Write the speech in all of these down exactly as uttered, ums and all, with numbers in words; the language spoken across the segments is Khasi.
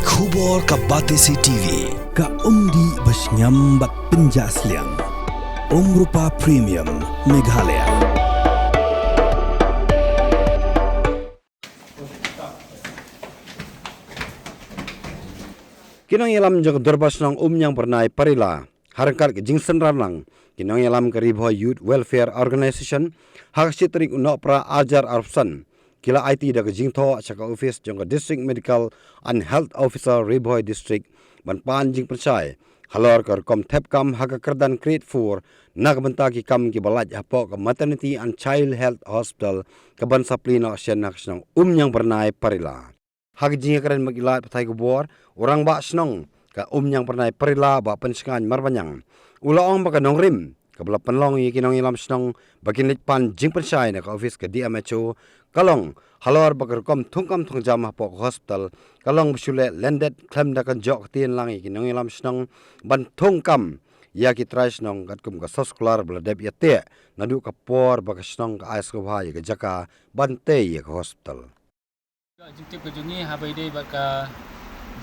Khubor ka Batesi T V, ka umdih ba shngiam bad pynjah sliang. Umrupa Premium, Meghalaya. Ki nongïalam jong ka Dorbar Shnong Umïang Byrnai Parila, ha ryngkat ka jingsynran lang ki nongïalam ka Ri Bhoi Youth Welfare Organisation, ha ka shi tarik u Nohprah arhajar arphew san, ki la aiti da ka jingthoh sha ka office jong ka District Medical and Health Officer Ri Bhoi District ban pan jingpynshai halor ka rukom thep kam ha ka kyrdan Grade four na ka bynta ki kam kiba lait hapoh ka Maternity and Child Health Hospital kaban sa plie noh shen ha ka shnong Umïang Byrnai Parila. Ha ka jingïakren bad ki lad pathai khubor, u Rangbah Shnong ka Umïang Byrnai Parila, Bah Pynshngain Marbaniang, u la ong ba ka nongrim kaba la pynlong ïa ki nongïalam shnong ba kin leit pan jingpynshai na ka office ka D M H O ka long halor ba ka rukom thungkam thungjam hapoh ka hospital ka long ba shu leh lyndet khlem da kynjoh ktien lang ïa ki nongïalam shnong ban thungkam ïa ki trai shnong katkum ka soskular ba la dep ïateh naduh ka por ba ka shnong ka ai sngewbha ïa ka jaka ban tei ïa ka hospital. Jingtip ka jong ngi haba ïadei bad ka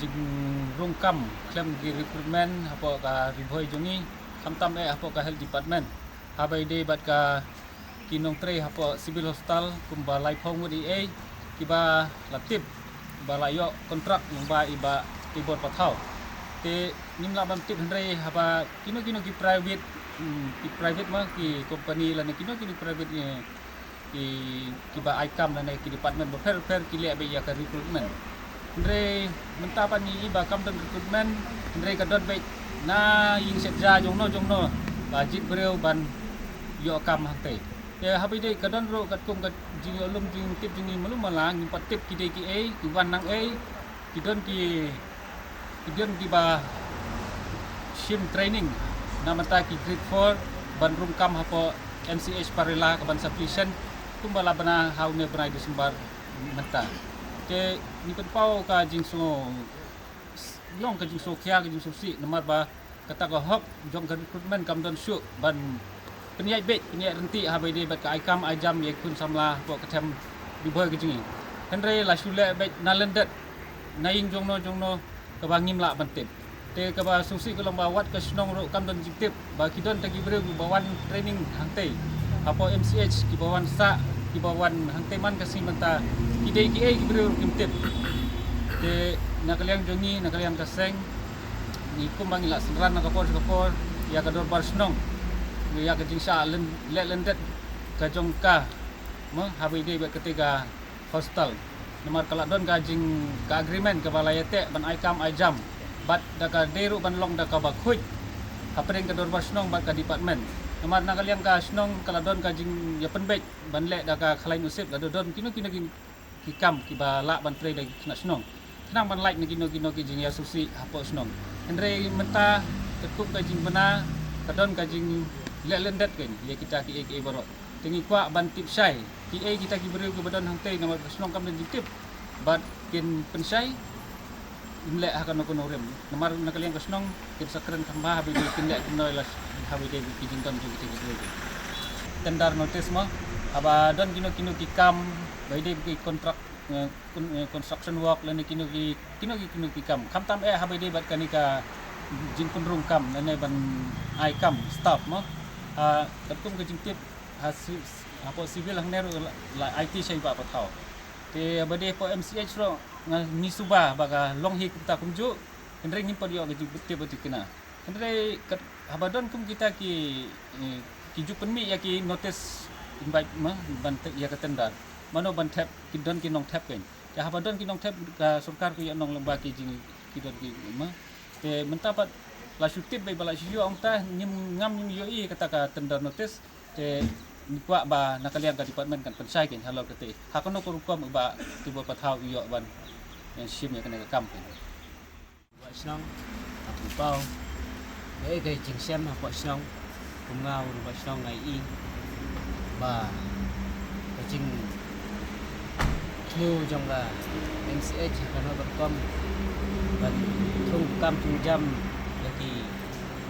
jingrung kam khlem ki recruitment hapoh ka Ri Bhoi jong ngi, khamtam eh hapoh ka Health Department, haba ïadei bad ka ki nongtrei hapoh Civil Hospital kumba laiphew ngut eiei kiba la tip ba la ïoh kontrak lyngba i Bah Tibor Pathaw. Te ngim lah ban tip hynrei haba kino kino ki private, mm, ki private ma ki company lane kino kino private, eh, ki, kiba ai kam lane ki department bapher bapher ki leh beit ïa ka recruitment. Hynrei mynta pat ngi i ba kam don recruitment, hynrei ka don beit na ïing shet ja jongno jongno ba jied briew ban ïoh kam hangtei. Te haba ïadei ka don ruh katkum ka jingïoh lum jingtip jong ngi malu mala, ngim pat tip ki dei kiei, ki wan nang ei, ki don ki ki don kiba shim training na bynta ki Grade four ban rung kam hapoh M C H Parila kaban sa plie shen kumba la bna ha une u bnai December mynta. Te ngi pynpaw ka jingsngew long ka jingsngewkhia ka jingsngewsih namar ba kata ka hok jong ka recruitment kam don shuh ban pynïaid beit pynïaid ryntih haba ïadei bad ka ai kam ai jam ïa ki khun samla hapoh ka them Ri Bhoi ka jong ngi. Hynrei la shu leh beit na lyndet na ïing jongno jongno kaba ngim lah ban tip. Te kaba sngewsih ka long ba wat ka shnong ruh kam don jingtip ba ki don ta ki briew kiba wan training hangtei hapoh M C H, kiba wan sah, kiba wan hangtei man ka sngi mynta, ki dei kiei ki briew ruh kim tip. Te na ka liang jong ngi, na ka liang ka seng, ngi kumba ngi la synran na ka por sha ka por ïa ka dorbar shnong ïa ka jingshah leh lyndet ka jong ka, mo, haba ïadei bad katei ka hospital. Namar ka la don ka jing, ka agreement kaba la ïateh ban ai kam ai jam bad da ka dei ruh ban long da kaba khuid hapdeng ka dorbar shnong bad ka department. Namar na ka liang ka shnong ka la don ka jingïapynbeit ban leh da ka khlaiñ u sip lada don kino kino ki, ki kam kiba lah ban trei da ki khynnah shnong khnang ban lait na kino kino ki jingïasngewsih hapoh shnong. Hynrei mynta katkum ka jingbna ka don ka jingleh lyndet keiñ ïa kita kiei kiei baroh. Te ngi kwah ban tip shai kiei kita ki briew kiba don hangtei namar ka shnong kam don jingtip bad kin pynshai im leh ha kano kano rim. Namar na ka liang ka shnong kin sa kren kham bha haba ïadei kin leh kumno ïa la haba ïadei ki jingdon jong kita ki briew. Tender notice mo, haba don kino kino ki kam ba ïadei ki kontrak, eh, kun-, eh, construction work lane kino ki, kino ki, kino ki kam. Khamtam eh haba ïadei bad kane ka jingpynrung kam lane ban ai kam staff mo. Ha katkum ka jingtip ha si-, hapoh civil hangne ruh la, la aiti sha i Bah Pathaw. Te haba dei hapoh M C H ruh nga ngeit suba ba ka long hi kumta kumjuh. Hynrei ngim pat ïoh ka jingtip ba tikna. Hynrei kat-, haba don kum kita ki, eh, ki ju pynmih ïa ki notice invite ma ban te-, ïa ka tender. Mano ban thep, ki don ki nongthep keiñ. Te haba don ki nongthep ka sorkar ka ïoh nong lyngba ki jing, ki don ki ma. Te mynta pat la shu tip beit ba la shu ïoh, ong ta ngim, ngam ngim ïohi kata ka tender notice. Te ngi kwah ba na ka liang ka department kan pynshai keiñ halor kata. Ha kano ka rukom i Bah Tibor Pathaw u ïoh ban, eh, shim ïa kane ka kam keiñ. Rangbah shnong, ha pynpaw kaei ka jingshem hapoh shnong, kum nga u rangbah shnong nga ïohi ba ka jingthmu jong ka M C H ha kano ka rukom ban thung kam thung jam ïa ki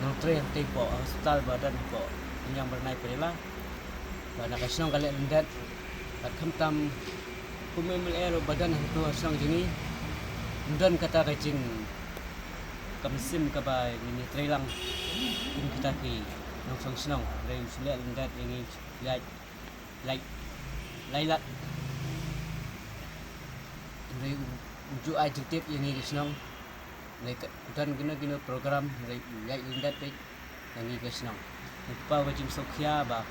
nongtrei hangtei hapoh hospital ba don hapoh Umïang Byrnai Parila. Ba na ka shnong ka leh lyndet bad khamtam kum M L A ruh ba don hangto ha shnong jong ngi. Don kata ka jing, ka mynsiem kaba ngin ïatreilang kum kita ki nongshong shnong, hynrei u shu leh lyndet ïa ngi, lait, lait, lait lad. Hynrei u, u ju ai jingtip ïa ngi ka shnong. Hynrei ka, don kino kino program, hynrei u lait lyndet peit ïa ngi ka shnong. Ngi paw ka jingsngewkhia ba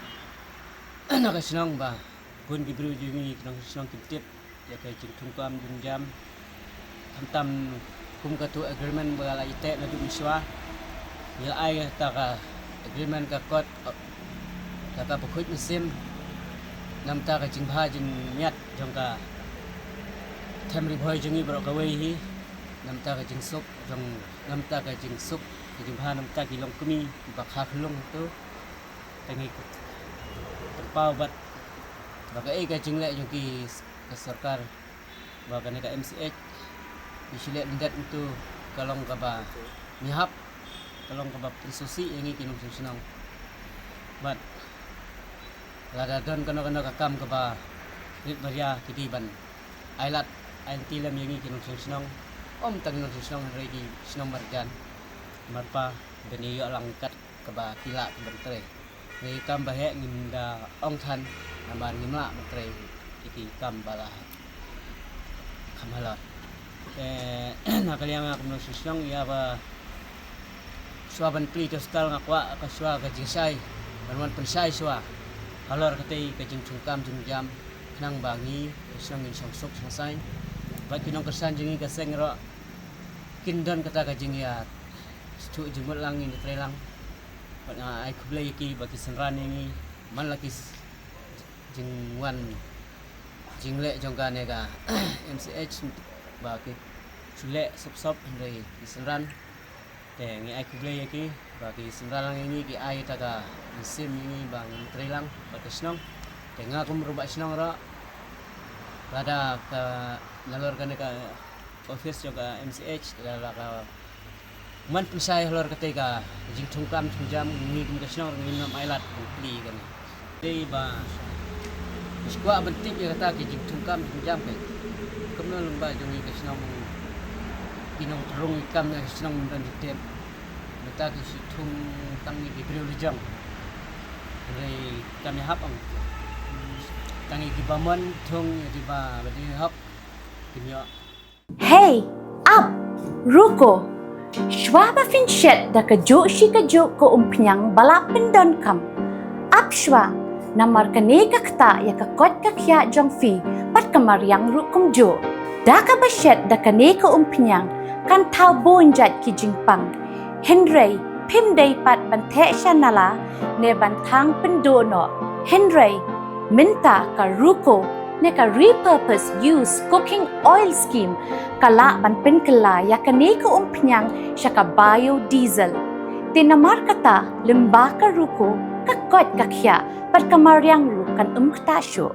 na ka shnong ba bun ki briew jong ngi ki nongshong shnong kim tip ïa ka jingthungkam jingïam. Khamtam kum katu agreement ba la ïateh naduh mynshuwa. Ngi la ai kata ka agreement ka kot, da kaba khuid mynsiem. Namar ka jingbha jingmiat jong ka them Ri Bhoi jong ngi baroh kawei hi. Namar ka jingsuk jong, namar ka jingsuk, ka jingbha namar ki longkmie kiba kha khlung tu. Te ngi pynpaw bad ba kaei ka jingleh jong ki, ka sorkar, ba kane ka M C H ki shu leh lyndet mynta ka long kaba ngi hap, ka long kaba pynsngewsih ïa ngi ki nongshong shnong. Bad lada don kano kano ka kam kaba rit ba ria, ki dei ban ai lad ai lynti lem ïa ngi ki nongshong shnong. Ym tang nongshong shnong, hynrei ki shnong marjan marpa, ban ïoh lang kat kaba ki lah ki ban trei. Ngi kam ba heh ngim da ong than, namar ngim lah ban trei ïa ki kam ba la kham halor. Te na ka liang nga kum nongshong shnong, ïa ba shuwa ban plie to stal nga kwah ka shuwa ka jingshai, ban wan pynshai shuwa halor katei ka jingthungkam jingïam, khnang ba ngi shnong ngin shong suk shong saiñ. Bad ki nongkyrshan jong ngi ka seng ruh kin don kata ka jingïa shu jingmut lang, ngin ïatrei lang. Bad nga ai khublei ïa ki ba ki synran ïa ngi man la ki s-, jingwan jingleh jong kane ka M C H, ba ki shu leh sop sop, hynrei ki synran. Te ngi ai khublei ïa ki ba ki synran lang ïa ngi, ki ai ta ka mynsiem ïa ngi ba ngin trei lang bad ka shnong. Te nga kum u rangbah shnong ruh, lada ka nalor kane ka office jong ka M C H, lada ka man pynshai halor katei ka jingthungkam thungjam, ngi kum ka shnong ngim nym ailad ban plie kane. Dei ba shu kwah ban tip ïa kata ka jingthungkam thungjam, ka kumno lyngba jong ngi ka shnong, ki nongtrei kam ka shnong, ym don jingtip. Mynta ki shu thung tang ïa ki briew la jong. Hynrei kam ïahap ong. Tang ïa ki ba mon thung, ïa ki ba, ba dei hok, kim ïoh. Hei, ap, ruko. Shuwa ba phin shet da kajuh shi kajuh ka umphniang ba la pyndonkam, ap shuwa, namar kane ka ktah ïa ka koit ka khiah jong phi bad ka mariang ruh kumjuh. Da kaba shet da kane ka umphniang kan thaw bun jait ki jingpang. Hynrei phim dei pat ban theh sha nala ne ban thang pynduh noh. Hynrei mynta ka ruko ne ka repurpose use cooking oil scheme ka lah ban pynkylla ïa kane ka umphniang sha ka biodiesel. Te namar kata, lyngba ka ruko, ka koit ka khiah bad ka mariang ruh kan ym ktah shuh.